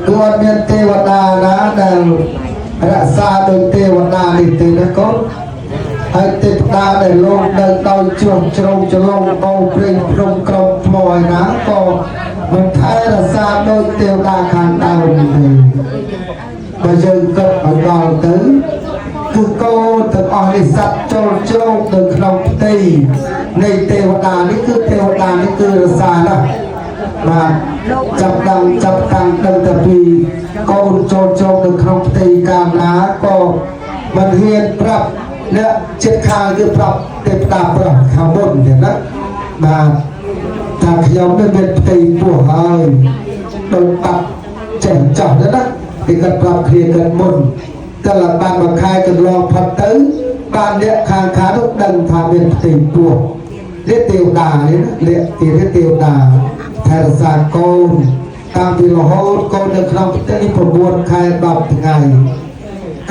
គឺអត់មានទេវតាណាដែលរក្សាដោយទេវតានេះទេណាកូនហើយទេវតាដែលលោកនៅដោយជ្រោះជ្រងច្រឡំបោព្រេងភ្នំក្រុមថ្មឯណាក៏មិនថែរក្សាដោយទេវតាខាងដើមនេះទេបើយើងគិតឲ្យដល់ទៅគឺកូនទាំងអស់នេះសត្វចូលជ្រោកនៅក្នុងផ្ទៃនៃទេវតានេះគឺទេវតានេះគឺរក្សាណាស់បាទចាប់ដឹងចាប់តាំងដឹងតែពីកូនចូលជ្រោកនៅក្នុងផ្ទៃកាលណាក៏មិនហ៊ានប្រាប់អ្នកចិត្តខាងគឺប្រាប់ទេវតាប្រាប់ខាងមុនទេណាបាទថាខ្ញុំនេះមានផ្ទៃពោះហើយដូចបាត់ចេះចោះទៅណាគេគាត់ប្រាប់គ្នាគាត់មុនតែលបានមួយខែកន្លងផុតទៅបានអ្នកខាងខាងនោះដឹងថាមានផ្ទៃពោះនេះទេវតានេះណាលាកទីនេះទេវតាថែរក្សាកូនតាមពីរហូតកូននៅក្នុងផ្ទៃ9ខែ10ថ្ងៃ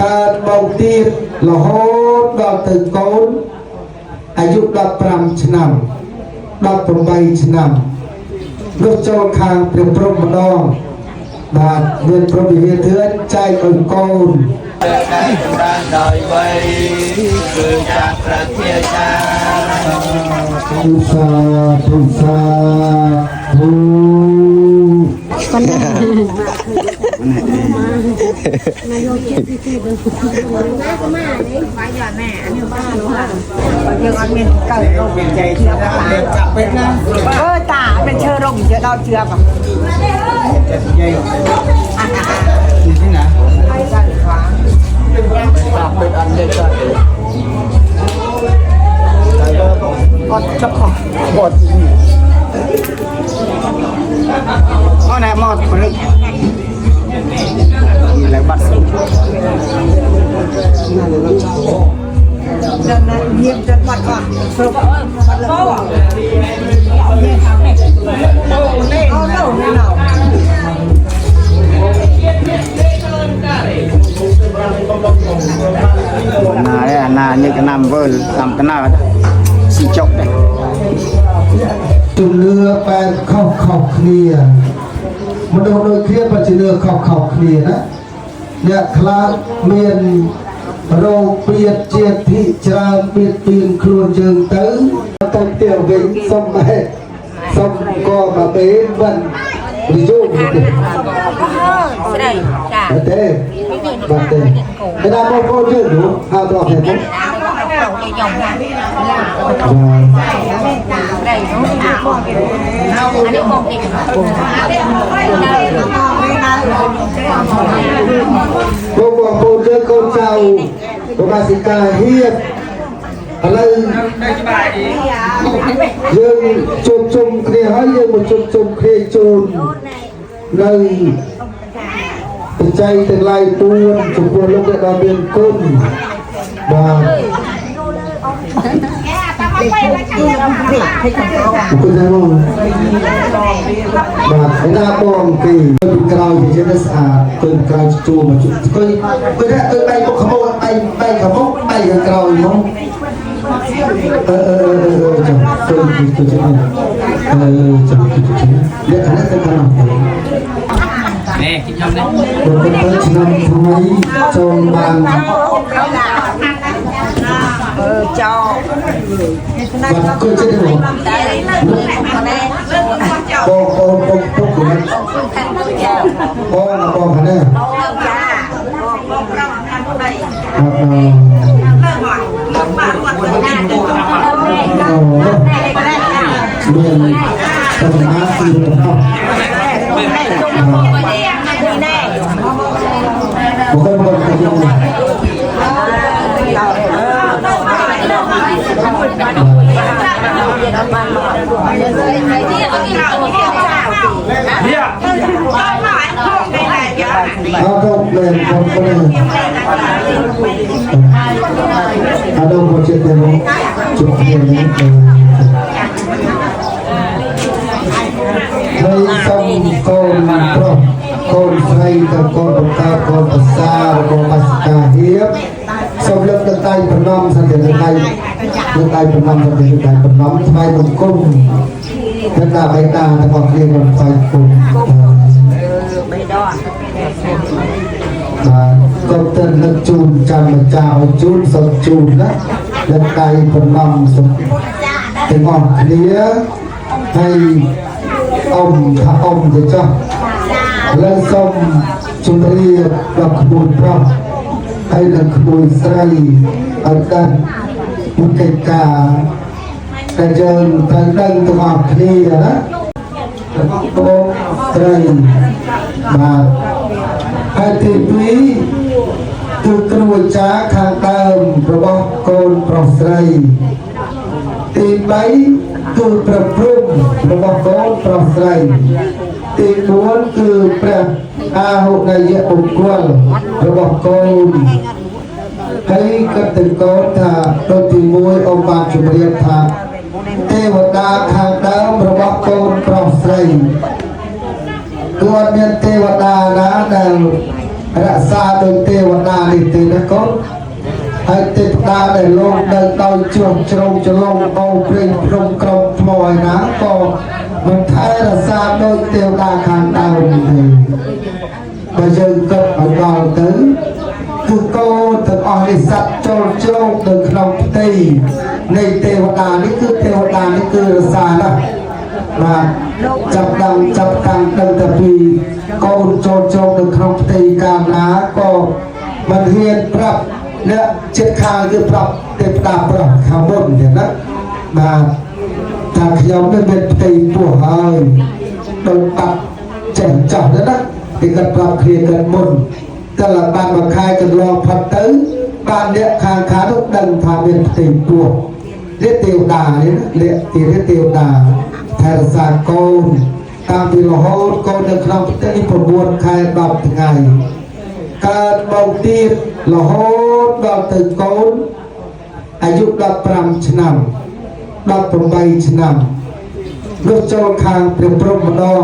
កើតមកទៀតរហូតដល់ទៅកូនអាយុ15ឆ្នាំ18ឆ្នាំនោះចូលខាងព្រះព្រហ្មម្ដងបាទមានព្រហ្មវិហារធឿនចែកឲ្យកូន ដែលចម្រើនដោយវ័យគឺចាស់ប្រធាចា ទុសាទុសាធុ យើងអត់មានកើតរោគ មានใจចាប់ពេទ្យណា អើតាមានឈើរោគជឿដល់ជឿបាទ ចិត្តនិយាយនេះណាចាប់ពេទ្យអត់លេខកើតទេ អត់ចុកខុស បត់អូនមកព្រឹកឡើងបាត់សុខ ដល់ណាញៀមចិត្តបាត់អស់ស្រុកបាត់លើអូនេះអូនោះនេះណៅ ណាណានេះកណាំវើតាមកណាស៊ីចុកដែរ ជំនឿបែបខុសខុសគ្នាមនុស្សដូចគ្នាបើជំនឿខុសខុសគ្នាណាអ្នកខ្លះមានរោគពៀតជាតិច្រើនពៀតពៀនខ្លួនយើងទៅទៅផ្ទះវិញសុំហេសុំកមកពេលមិននិយមទេ ស្រីចា ទេបាទទេតែដល់បងប្អូនយើងនោះហៅទៅអត់ទេបង ប្រុសខ្ញុំណា បាទ ស្រីអានេះបងគេ បងបងប្អូនយើងកូនចៅឧបាសិកាហៀបឥឡូវយើងជួបជុំគ្នាហើយយើងមកជួបជុំគ្នាជូននៅបច្ច័យទាំងឡាយពួនចំពោះលោកអ្នកដ៏មានគុណបាទគុណណាបងបាទឯណាបងគេពីក្រោយជាទៅស្អាតទៅក្រោយជួមកជួយអង្គុយអង្គុយអង្គុយដៃមុខខមុខដៃដៃខមុខដៃខាងក្រោយមកអឺអឺអឺអឺចាំទៅទៅទៅអឺចាំទៅទៅលក្ខណៈទៅខាងនោះ នេះខ្ញុំនេះ បើទៅឆ្នាំថ្មីចូលបាន អឺចោ បាទគួរចិត្តទេបងបងបងបងពុកបងបងបងខាងនេះអឺអូមានបញ្ហាគឺរបស់បងបងបងអត់ទៅមែនបងបងអត់ដល់មកចិត្តទេបងជួបគ្នានេះហើយសូមកូនប្រុសកូនស្រីទៅកូនបង្កើតកូនប្រសារបស់បាសិកាហៀបសូមលើកដៃប្រណម្យសន្តិដៃលើកដៃប្រណម្យសន្តិដៃប្រណម្យថ្វាយបង្គំទៅដល់បេតាទាំងអស់គ្នាក៏ថ្វាយបង្គំ បីដង បាទកុំទៅនឹកជូនចាំម្ចាស់ឲ្យជូនសូមជូនណាលើកដៃប្រណម្យសូមទាំងអស់គ្នាហើយអ៊ំថាអ៊ំទៅចុះឥឡូវសូមជម្រាបដល់ក្មួយប្រុសហើយនិងក្មួយស្រីឲ្យដឹងមុខកិច្ចការដែលយើងត្រូវដឹងទាំងអស់គ្នាណារបស់កូនស្រីបាទហើយទី2គឺគ្រូអាចារ្យខាងដើមរបស់កូនប្រុសស្រីទី3គឺព្រះព្រំរបស់កូនប្រុសស្រីទី4គឺព្រះអាហុនយបុគ្គលរបស់កូនហើយក៏ទៅកូនថាដូចទី1អ៊ំបានជម្រាបថាទេវតាខាងដើមរបស់កូនប្រុសស្រីគឺអត់មានទេវតាណាដែលរក្សាដោយទេវតានេះទេណាកូនហើយទេវតាដែលលោកនៅដោយជ្រោះជ្រោងចលងបោព្រេងភ្នំក្រុមថ្មឯណាក៏មិនថែរក្សាដោយទេវតាខាងដើមទេបើយើងគិតឲ្យដល់ទៅគឺកូនទាំងអស់នេះសត្វចូលជ្រោកនៅក្នុងផ្ទៃនៃទេវតានេះគឺទេវតានេះគឺរក្សាណាស់បាទចាប់ដឹងចាប់តាំងដឹងតែពីកូនចូលជ្រោកនៅក្នុងផ្ទៃកាលណាក៏មិនហ៊ានប្រាប់អ្នកចិត្តខាងគឺប្រាប់ទេវតាប្រុសខាងមុនទេណាបាទថាខ្ញុំនេះមានផ្ទៃពោះហើយដូចបាត់ចេះចោះទៅណាគេគាត់ប្រាប់គ្នាគាត់មុនតែលបានមួយខែកន្លងផុតទៅបានអ្នកខាងខាងនោះដឹងថាមានផ្ទៃពោះនេះទេវតានេះណាលាកទីនេះទេវតាថែរក្សាកូនតាមពីរហូតកូននៅក្នុងផ្ទៃ9ខែ10ថ្ងៃកើតមកទៀតរហូតដល់ទៅកូនអាយុ15ឆ្នាំ18ឆ្នាំនោះចូលខាងព្រះព្រហ្មម្ដង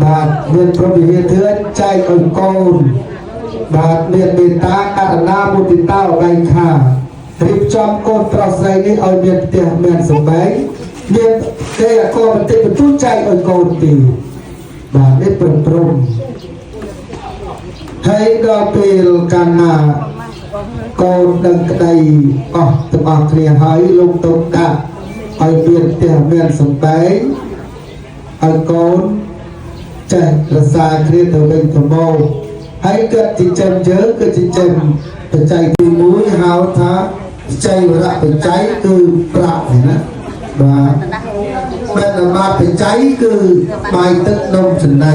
បាទមានព្រហ្មវិហារធឿនចែកឲ្យកូនបាទមានមេត្តាករុណាមុទិតាឧបេក្ខារៀបចំកូនប្រុសស្រីនេះឲ្យមានផ្ទះមានសម្បែងមានទេអកបន្តិចបន្តួចចែកឲ្យកូនទីបាទនេះព្រហ្មព្រហ្មហើយដល់ពេលកាលណាកូនដឹងក្តីអស់ទាំងអស់គ្នាហើយលោកទុកដាក់ឲ្យមានផ្ទះមានសម្បែងឲ្យកូនចេះរក្សាគ្នាទៅវិញទៅមកហើយគាត់ចិញ្ចឹមយើងគឺចិញ្ចឹមបច្ច័យទី1ហៅថាចៃវរៈបច្ច័យគឺប្រាក់នេះណាបាទបិណ្ឌបាតបច្ច័យគឺបាយទឹកនំចំណី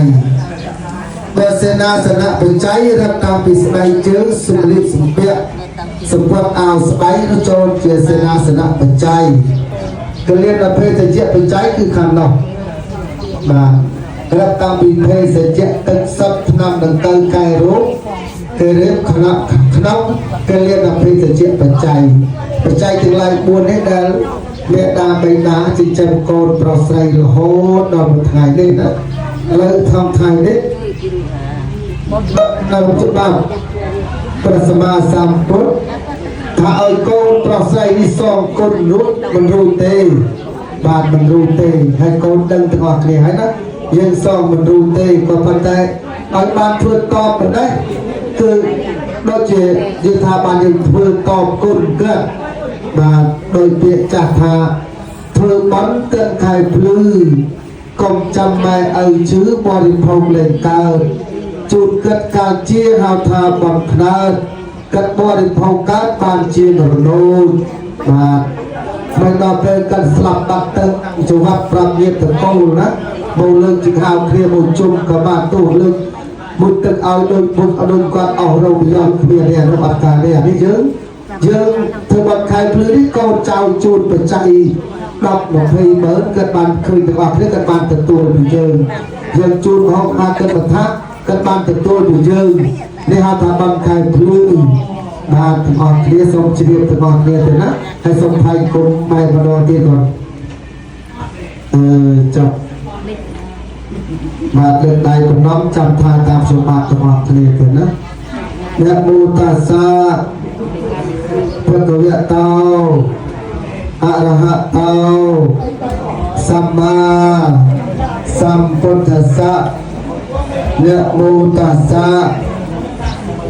បើសេនាសនៈបច្ច័យរាប់តាំងពីស្បែកជើងសម្លៀកសម្ពាក់សម្ព័ន្ធអាវស្បែកនោះចូលជាសេនាសនៈបច្ច័យកលៀនអភេទជ្ជៈបច្ច័យគឺខាងនោះបាទរាប់តាំងពីភេសជ្ជៈទឹកសឹកថ្នាំដង្កូវកែរោគគេរៀបក្នុងក្នុងកលៀនអភេទជ្ជៈបច្ច័យបច្ច័យទាំងឡាយ4នេះដែលមេដាបៃតាចិញ្ចឹមកូនប្រុសស្រីរហូតដល់មួយថ្ងៃនេះណាឥឡូវថងថ្ងៃនេះនៅច្បាប់ព្រះសម្មាសម្ពុទ្ធថាឲ្យកូនប្រុសស្រីនេះសងគុណរួចមិនរួចទេបាទមិនរួចទេហើយកូនដឹងទាំងអស់គ្នាហើយណាយើងសងមិនរួចទេក៏ប៉ុន្តែឲ្យបានធ្វើតបប៉ុណ្ណេះគឺដូចជាយើងថាបានយើងធ្វើតបគុណគាត់បាទដោយពាក្យចាស់ថាធ្វើបន់ទឹកខែភ្លឺកុំចាំម៉ែឪជឿបរិភោគលែងកើតជូនគិតកាលជាហៅថាបំខ្នើតគិតបរិភោគកើតបានជារនោចបាទមិនដល់ពេលកាត់ស្លាប់បាត់ទៅចង្វាក់ប្រាប់ញាតិតកូលណាមកលើកចង្ហាគ្នាមកជុំក៏បានទោះលើកមុជទឹកឲ្យដូចពុទ្ធដូចគាត់អស់រោគប្រយោជន៍គ្មានទេនោះអត់ការទេអានេះយើងយើងធ្វើបាត់ខែភ្លឺនេះកូនចៅជូនបច្ច័យ10 20ម៉ឺនគាត់បានឃើញទាំងអស់គ្នាគាត់បានទទួលពីយើងយើងជូនហូបមកគាត់បថាគាត់បានទទួលពីយើងនេះហៅថាបានខែភ្លឺបាទទាំងអស់គ្នាសូមជ្រាបទាំងអស់គ្នាទៅណាហើយសូមថ្លែងគុំបែបម្ដងទៀតគាត់អឺចាប់បាទលើកដៃបំណំចាំថាតាមសម្បត្តិទាំងអស់គ្នាទៅណានមោតាសាភគវតោអរហតោសម្មាសម្ពុទ្ធស្សៈ នមោតស្សៈ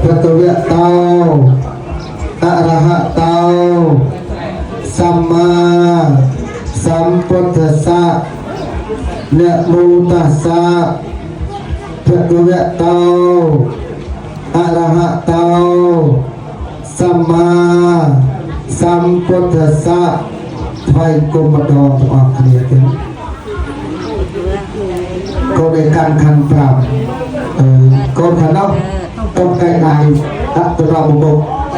ភគវៈតោអរហតោសម្មាសម្ពុទ្ធស្សៈនមោតស្សៈភគវៈតោអរហតោសម្មាសម្ពុទ្ធស្សៈថ្វាយគុំម្ដងទាំងអស់គ្នាទៀតកូនឯកាន់ខណ្ឌ5អឺកូនខាងនោះតុកកែដៃដាក់ទៅរកមុខ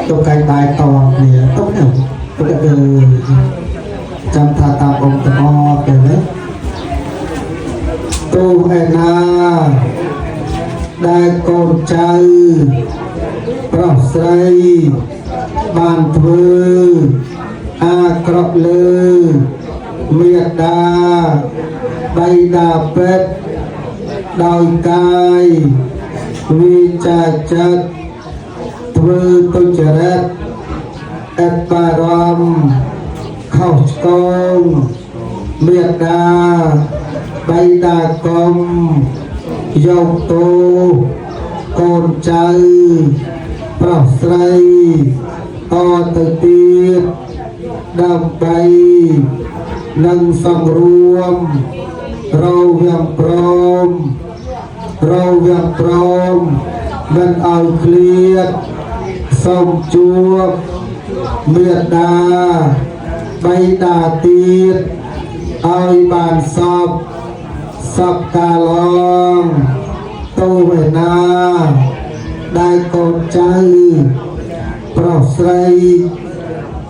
តុកកែដៃតគ្នាតុកនេះតុកអឺចាំថាតាមអង្គទាំងអស់ទៅណាទូឯណាដែលកូនចៅប្រុសស្រីបានធ្វើអាក្រក់លើមេដាបៃតាពេទ្យដោយកាយវិចាចិត្តធ្វើទុច្ចរិតអបបារមខុសឆ្គងមេដាបៃតាកុំយកទោសកូនចៅប្រុសស្រីតទៅទៀតដើម្បីនឹងសង្រួមរវាងព្រមរវាងព្រមមិនឲ្យឃ្លាតសូមជួបមេដាបៃតាទៀតឲ្យបានសពសពកាឡងទូវេណាដែលកូនចៅប្រុសស្រី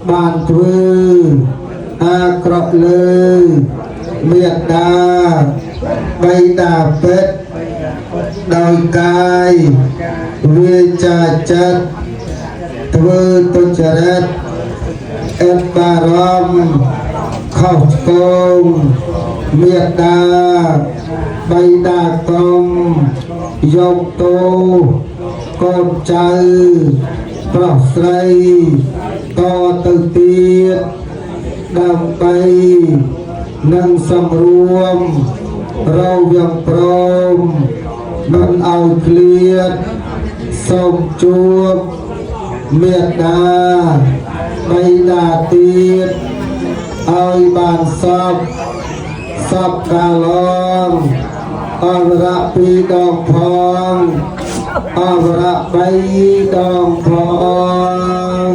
បានធ្វើអាក្រក់លើមេដាបៃតាពេទ្យដោយកាយវាចាចិត្តធ្វើទុច្ចរិតអបបារមខុសឆ្គងមេដាបៃតាកុំយកទោសកូនចៅប្រុសស្រីតទៅទៀតដើម្បីនឹងសង្រួមរវាងព្រមមិនឲ្យឃ្លាតសូមជួបមេដាបៃតាទៀតឲ្យបានសពសពកាឡងអវរៈពីរដងផងអវរៈបីដងផង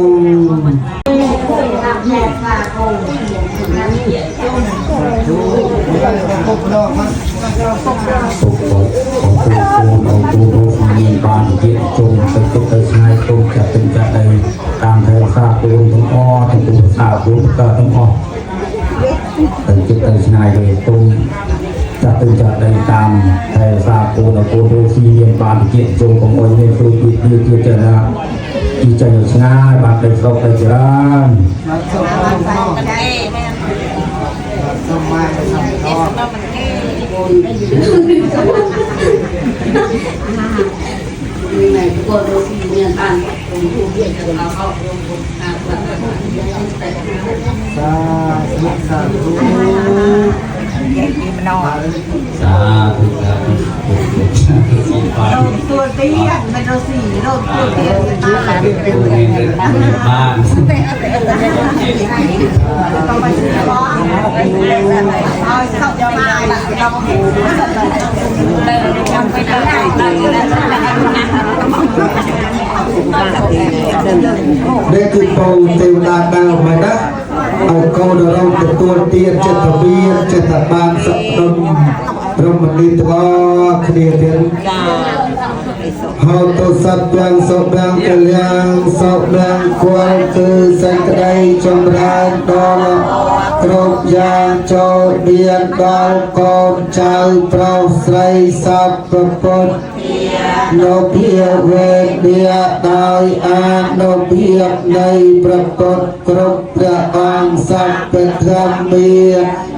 ពុកពុកអងគូនអងគូរូមានបានជាជុំទៅទុកទៅឆ្ងាយគុំចាត់ទៅចាត់ទៅតាមថែរក្សាគូនទាំងអស់ទាំងគូរក្សាគូនក៏ទាំងអស់ទៅជិតទៅឆ្ងាយទៅគុំចាត់ទៅចាត់ទៅតាមថែរក្សាគូនអងគូរូស៊ីមានបានជាជុំកុំអុយមានគ្រូពីជាជាចេះណាទីចេញឆ្ងាយបានទៅស្រុកទៅច្រើន សុំម៉ែសុំត សាធុសាធុ សាធុសាធុសូមបាន តួទៀនមិនរស៊ីរត់តួទៀនតា បាន ឲ្យសុខបាយដល់ នេះគឺពូទេវតាដើមហើយណាឲ្យកូនរងទទួលទានចិត្តមានចិត្តបានសក្ដុមរមនីទាំងអស់គ្នាទៀតហោតុសត្វាំងសុបាំងកលៀងសុបាំងគល់គឺសេចក្តីចម្រើនដល់គ្រប់យ៉ាងចូលមានដល់កូនចៅប្រុសស្រីសពពុទ្ធ នុភាវេទាដោយអានុភាពនៃព្រះពុទ្ធគ្រប់ព្រះអង្គសពធម្មា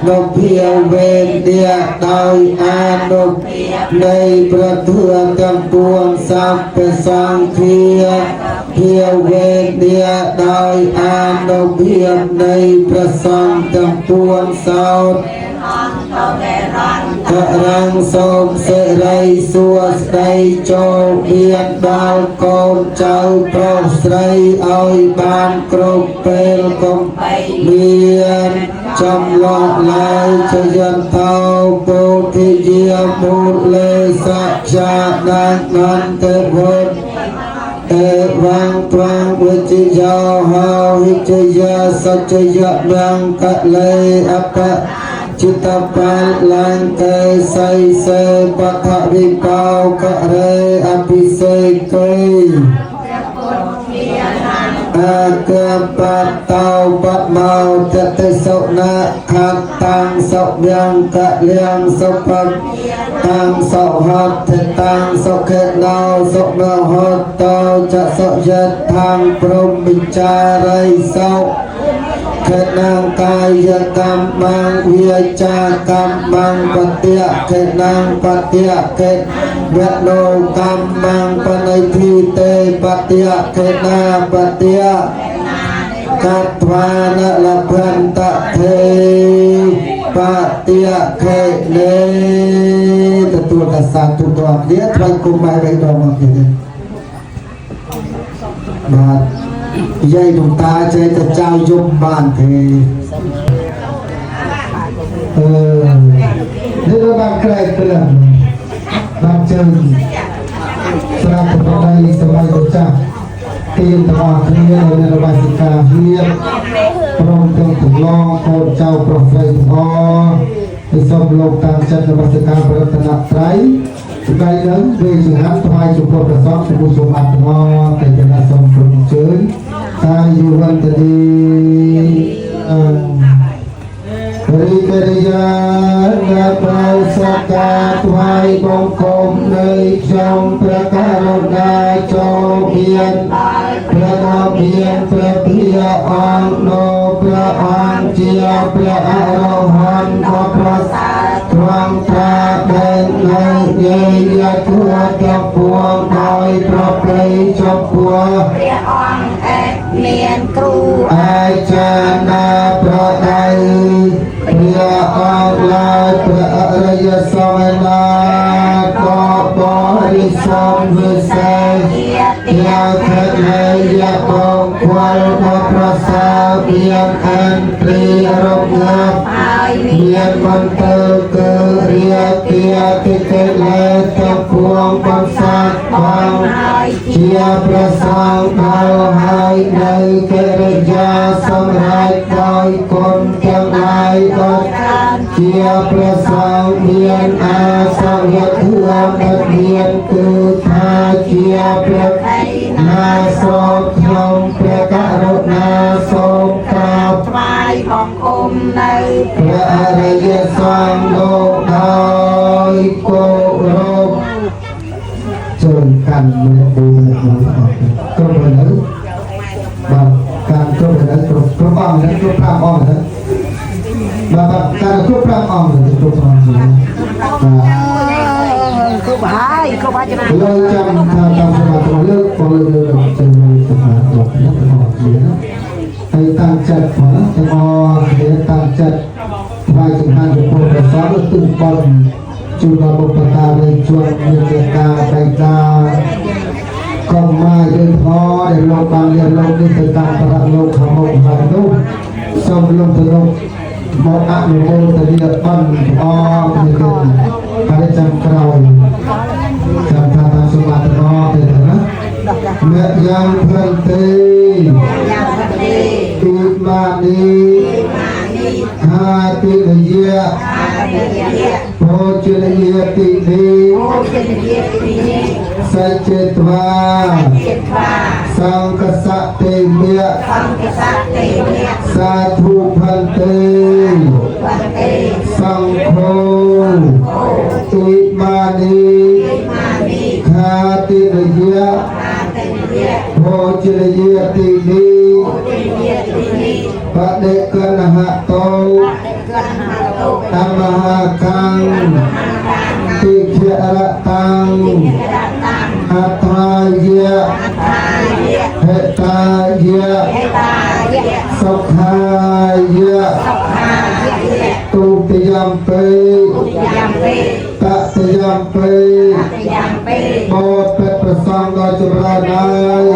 នុភាវេទាដោយអានុភាពនៃព្រះធម៌ទាំងពួងសពសង្ឃាភាវេទាដោយអានុភាពនៃព្រះសង្ឃទាំងពួងសោត ករងសូមសិរីសួស្តីចូលមានដល់កូនចៅប្រុសស្រីឲ្យបានគ្រប់ពេលកុំមានចំលោះឡើយជយន្តោពុទ្ធិយាមូលេសច្ចាននន្តវុទ្ធអេវងត្វងវិជ្ជយោហោវិជ្ជយាសច្ចយមង្គលេអបចិត្តបាលលង្កេសៃសេបថវិបោករេអភិសេកេអាកបតោបមោតតិសុណាខតាំងសុវងកលៀងសុបតាំងសុហតតាំងសុខេណោសុមហតោចសុយថាងព្រមវិចារិសោខេណាងកាយកម្មងវាចាកម្មងបតិខេណាងបតិខេវណោកម្មងបនិធិទេបតិខេណាបតិកត្វានលភន្តទេបតិខេនេទទួលតាសាធុតអគ្នាថ្លៃគុំបាយបីដងមកទៀតបាទយាយលោកតាចេះតែចៅយំបានទេអឺនេះបានក្រែកព្រឹកបានជើងស្រាប់ប្រដីសម័យចាស់ទៀនទាំងអស់គ្នានៅមានបាសិកាហៀបព្រមទាំងប្រឡងកូនចៅប្រុសស្រីទាំងអស់ពីសូមលោកតាមចិត្តរបស់សិកាប្រតនត្រ័យថ្ងៃនឹងវាចង្ហាន់ថ្វាយចំពោះព្រះសង្ឃចំពោះសូមអធិតែចំណាសូមព្រមជើញតាយុវន្តនីអរិកិរិយាណបោសកាថ្វាយបង្គំនៃខ្ញុំព្រះករុណាចូលមានព្រះដ៏មានព្រះភិយអង្គនោព្រះអង្គជាព្រះអរហន្តដ៏ប្រសើរត្រង់ត្រាដែននៅយាយធัวទាំងពួងដោយប្រពៃចំពោះ ព្រះអង្គឯកមានគ្រូ អាចារ្យណាប្រដៅព្រះអង្គឡើយព្រះអរិយសង្ឃណាក៏បរិសុទ្ធវិសេសយាខេយៈបងគលដ៏ប្រសើរមានអន្ត្រីរងងាប់ ហើយ មានបន្ទើគឺរាគាតិកិលេសទាំងពួងបំសាទបងជាព្រះសង្ឃដល់ហើយនៅកិរិយាសម្រេចដោយគុណទាំងឡាយដល់ជាព្រះសង្ឃមានអាសវៈធម៌ដែលមានគឺថាជាព្រះណាសូមខ្ញុំព្រះករុណាសូមក្រាប ថ្វាយបង្គំនៅ ព្រះអរិយសង្ឃលោកដោយគោរពចូលកាន់មួយបួនមួយអស់គ្រប់នៅបាទកាន់គ្រប់នៅគ្រប់គ្រប់អង្គនៅគ្រប់5អង្គនៅបាទកាន់គ្រប់5អង្គនៅគ្រប់អង្គបាទ គ្រប់ហើយគ្រប់ហើយចាំ លើចាំថាតាមសមាធិលើកពលលើកចូលសមាធិរបស់អ្នកទាំងអស់គ្នាហើយតាំងចិត្តផងទាំងអស់គ្នាតាំងចិត្តថ្វាយចង្ហាន់ចំពោះព្រះសង្ឃទិបុណ្យជូនដល់បុព្វការីជនមានមេត្តាបៃតាកុំមកយើងផងដែលលោកបានលៀនលោកនេះទៅតាមប្រលោកខាងមុខហើយនោះសូមលោកទៅលោកមកអនុមោទនាបុណ្យអរគ្នាទៀតហើយចាំក្រោយចាំថាតាមសមាធិអស់ទេណាអ្នកយ៉ាងផ្លិនទេទីមានីហាតិយៈភោជនយតិនីសច្ចេត្វាសង្កសតិមៈសាធុភន្ទេសង្ឃោអ៊ីមានីខាតិយៈភោជនយតិនីបដិកណហតោអមហាកាំងតិខរតាំងអត្ថាយៈហេតាយៈសុខាយៈទុតិយ យំពេ យ៉ាងពេ តតិយំពេ យ៉ាងពេ បោតពេប្រសងដ៏ចម្រើនហើយ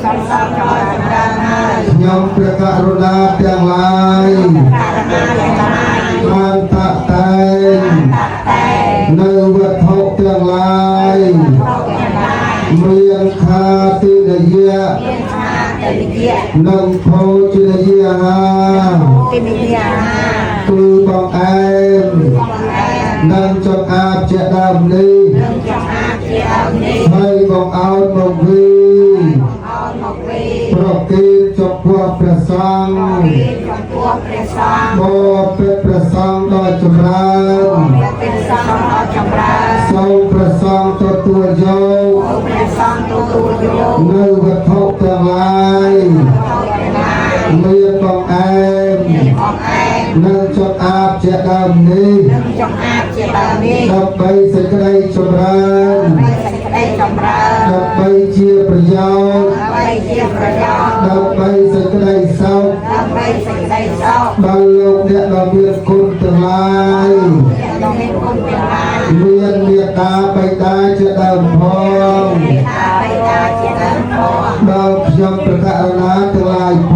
សង្សងដល់ចម្រើនហើយ ខ្ញុំព្រះករុណាទាំងឡាយ ករណាទាំងឡាយ បានតតែង តែ នៅវត្ថុទាំងឡាយ ថោទាំងឡាយ មានខាទិនយៈ មានខាតិយៈ និងភោជនីយអាហារ តិនិយាហា គឺបងអែម បងអែម និងចង្អាបជាដើមនេះ នឹងចង្អាបជាដើមនេះ ហើយបងអោនមកវិញ អោនមកវិញ ប្រគេនចំពោះព្រះសង្ឃ គេចំពោះព្រះសង្ឃ បបិទ្ធព្រះសង្ឃដ៏ចម្រើន ព្រះសង្ឃដ៏ចម្រើន សូមព្រះសង្ឃទទួលយក ព្រះសង្ឃទទួលយក នៅវត្ថុទាំងឡាយ ថោទាំងឡាយ មានបងអែម បងអែម និងចង្អាបជាដើមនេះ នឹងចង្អាបជាដើមនេះ ដើម្បីសេចក្តីចម្រើន ដើម្បីសេចក្តីចម្រើន ដើម្បីជាប្រយោជន៍ ដើម្បីជាប្រយោជន៍ ដើម្បីសេចក្តីសុខ ដើម្បីសេចក្តីសុខ ដល់លោកអ្នកដ៏មានគុណទាំងឡាយ អ្នកដ៏មានគុណទាំងឡាយ មានមេត្តាបិតាជាដើមផង មេត្តាបិតាជាដើមផង ដល់ខ្ញុំប្រកាសណាទាំងឡាយផ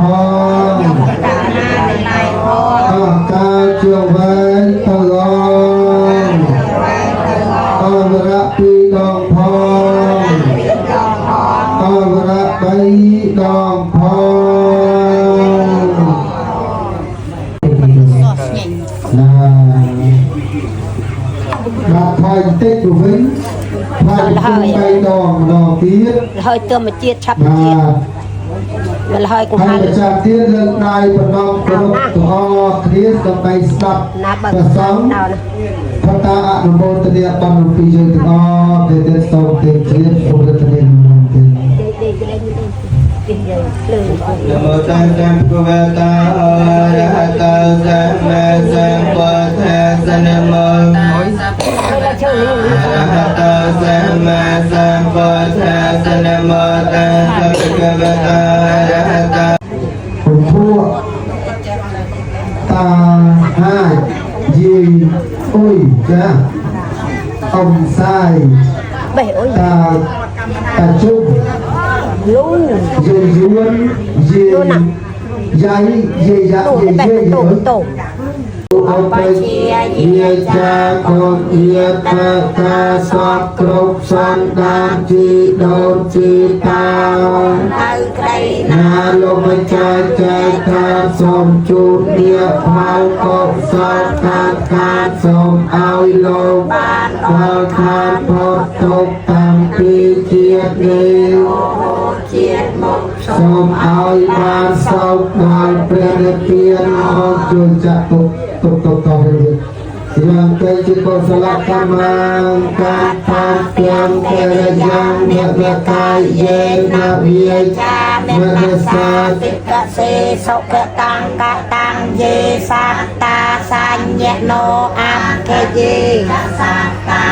ង ខ្ញុំប្រកាសណាទាំងឡាយផង អស់កាលជាវែងទៅអងអវរៈពីរដងផង ពីដងផង អវរៈបីដងផងណាបាទថយបន្តិចទៅវិញថយទៅបីដងម្ដងទៀត ហើយទើបមកជាតិឆាប់ បា ជាតិ ទ មកហើយកុំ ហើយ ហៅ ប្រចាំទៀតលើកដៃប្រណម្យគ្រប់ទាំងអស់គ្នាដើម្បីស្ដាប់ ណាបើ ព្រះសង្ឃ ដល់ណា ផតាអនុមោទនាបុណ្យពីយើងទាំងអស់ដែលទៀតសូមទេជ្រាបសូមរតនានុមោទនា ដេកដេកដេកទីយើងភ្លើង នមោតាសម្ភវតាអរហតោសម្មាសម្ពុទ្ធស្សនមោតាអរហតោសម្មាសម្ពុទ្ធស្សនមោតាសម្ភវតាអរហតោ ពធัวតាហាយីអុយចាអំសាយ បេះអុយ តាតាជុំ លូ យីយួនយីយ៉ៃយីយ៉ា តូ យី បេះ យេ តូតូ អបិយាចាកុយាតកាសពគ្រប់សន្តានជីដូនជីតា នៅក្តី ណាលោកម្ចាស់ចែកឋានសូមជូននាផលកុសលខាតខាតសូមឲ្យលោកបានដល់ឋានផុតទុក្ខតាំងពីជាតិនេះ ជាតិមក សូមឲ្យបានសោកដល់ព្រះនិព្វានអរជួយចាក់ទុកទុកទុកតទៅយ៉ាងទៅជាកុសលកម្មកាតាទាំងកិរិយាអ្នកវកាយយេនវិ ចា មេ មេ ន ន សា សាតិកសេសុខតាំងកតាំងយេសត្តាសញ្ញណោអខយេសត្តា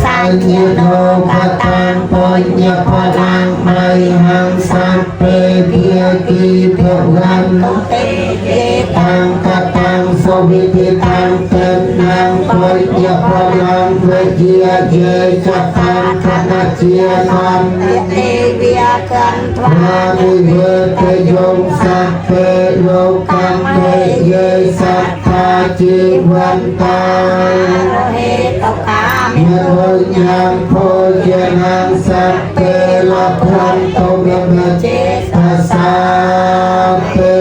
ស អ ញ្ញ ញ្ញា ណោ ណោ ក ក តា តា ំង ងបញ្ញផលាំងមៃហੰសពេភាគីភវੰ ទុតិយេ តាំងកតាំងសុវិធិតាំងតេណាំបញ្ញផលាំងវិជាយេចតាំងខណជានំ តិទេវិកន្ទ្វា មានិវេតយងសពេលោកកម្មេយេសត្តាជីវន្តា រហេតុកាមិ មโนញាំភោជនាងសពេលភន្តោមចេតសាពេ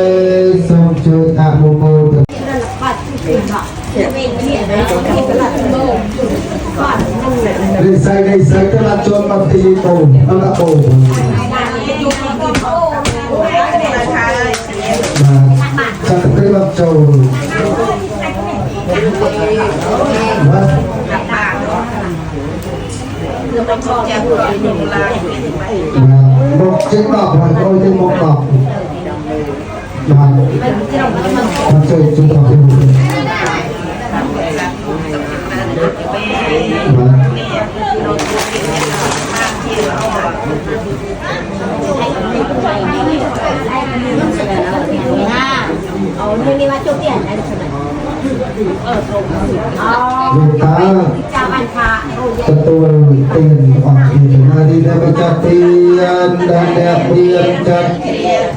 សូមជួយអនុមោទនារិស័យរិស័យទៅដល់ចូលមកទីបូអត់បូបាទចាត់ទៅដល់ចូលបាទមកជិះដល់ហើយអូយទៅមកដល់បាទអត់ជួយជួយដល់ទីបាទ ណាអូនេះនេះមកជុំទៀតអញស្មាន លោកតា ចាំអញថាអូយ ទទួលទានរបស់គ្នាណាទីដែលបច្ចទានដែលអ្នកមានចិត្ត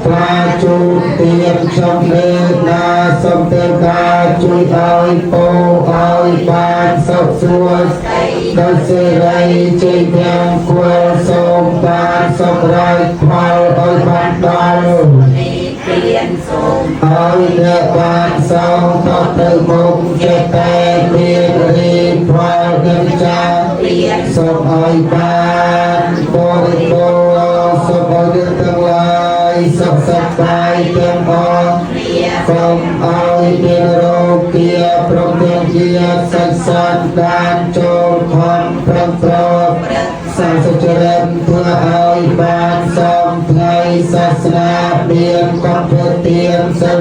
ត្រាជូនទានខ្ញុំនេណាសូមទេវតាជួយឲ្យពោឲ្យបានសុខសួស្តីដោយសេរីជ័យទាំងគួរសូមបានសម្រេចផលឲ្យបានដល់ ហើយអ្នកបានសងតបទៅមុខចិត្តតែមានរីផលនឹងចាសូមឲ្យបានបរិបូរណ៍សូមឲ្យអ្នកទាំងឡាយសុខសប្បាយទាំងអស់កុំឲ្យមានរោគាព្រមទាំងជាសាច់សន្តានចូលខំប្រឹងប្រកសាសុចរិនធ្វើឲ្យបានសំថ្ងៃសាសនាមានកំពទានសិល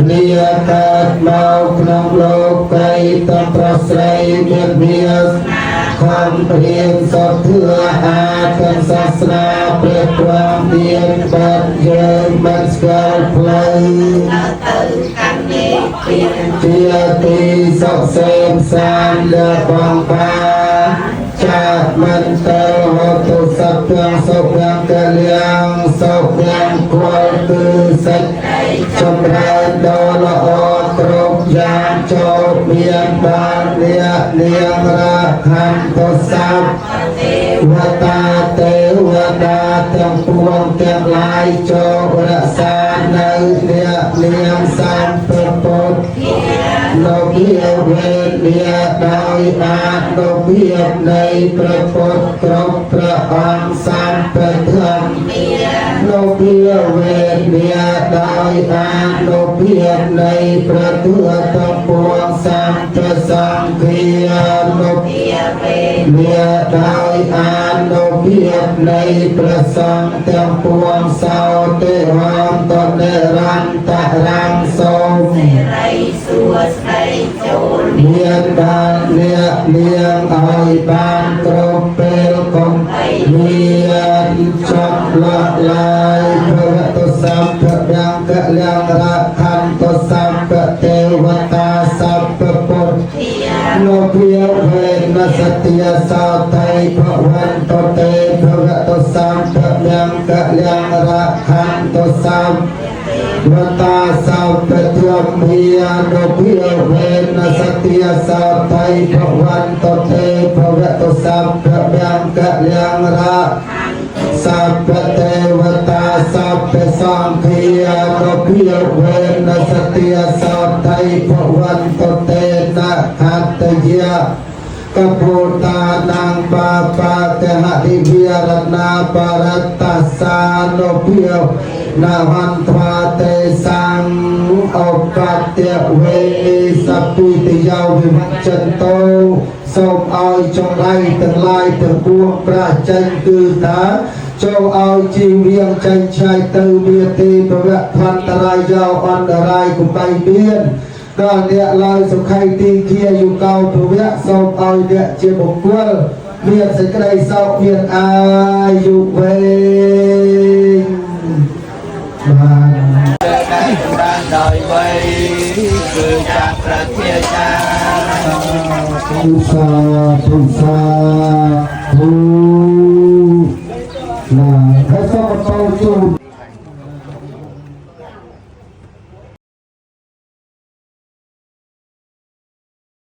លាកើតមកក្នុងលោកីតំប្រស្រីមានវាខំរៀនសពធឿអាទាំងសាសនាព្រះព្រមមានបាត់យើងមិនស្គាល់ផ្លូវជាទីសុខសេមសានលបងបាចាមិនទៅហតុសត្វទាំងសុខទាំងកលៀងសុខទាំងគល់គឺសេចចម្រើនដ៏ល្អគ្រប់យ៉ាងចូលមានបានអ្នកនាងរខន្តសព្វតាទេវតាទាំងពួងទាំងឡាយចូលរក្សានៅអ្នកនាងសម្ពពុទ្ធលោកយាវេលាដោយអានុភាពនៃព្រះពុទ្ធគ្រប់ព្រះអង្គសម្ពធម្មលោកយាវេលាដោយអានុភាពនៃព្រះទទាំងពួងសម្ពសង្ឃានុលាដោយអានុភាពនៃព្រះសង្ឃទាំងពួងសោតិហន្តនិរន្តរាំងសូមមានដល់អ្នកនាងឲ្យបានគ្រប់ពេលកុំមានចំឡក់ឡាយភវតុសម្ភៈកលៀងរខន្តសម្ពទេវតាសម្ពពុទ្ធលោកវិវេនសតិយសោតៃភវន្តតេភវតុសម្ភៈកលៀងរខន្តសម្វតាសោពធមានុភិវេនសតិយសោតៃភវន្តតេភវតុសម្ភៈកលៀងរសព្វទេវតាសព្វសង្ឃានុភិវេនសតិយសោតៃភវន្តតេនខត្តយៈកពុតានងបាបាតហរិវិរណាបរតសានុភិនវន្ត្វាទេសੰឧបតវេសពិទយោវិវច្ចន្តោសូមឲ្យចង្រៃទាំងឡាយទាំងពួងប្រាចេញគឺថាចូលឲ្យជីវៀងចេញឆ្ងាយទៅវាទីប្រវៈភន្តរាយយោអន្តរាយគុំបីមានដល់អ្នកឡើយសុខៃទីជាយុកោភវៈសូមឲ្យអ្នកជាបុគ្គលមានសេចក្តីសោកមានអាយុវែងបាទ ចម្រើនដោយវ័យគឺចាស់ប្រជាចា ទុសាទុសាធុណាហើយសូមបន្តជូន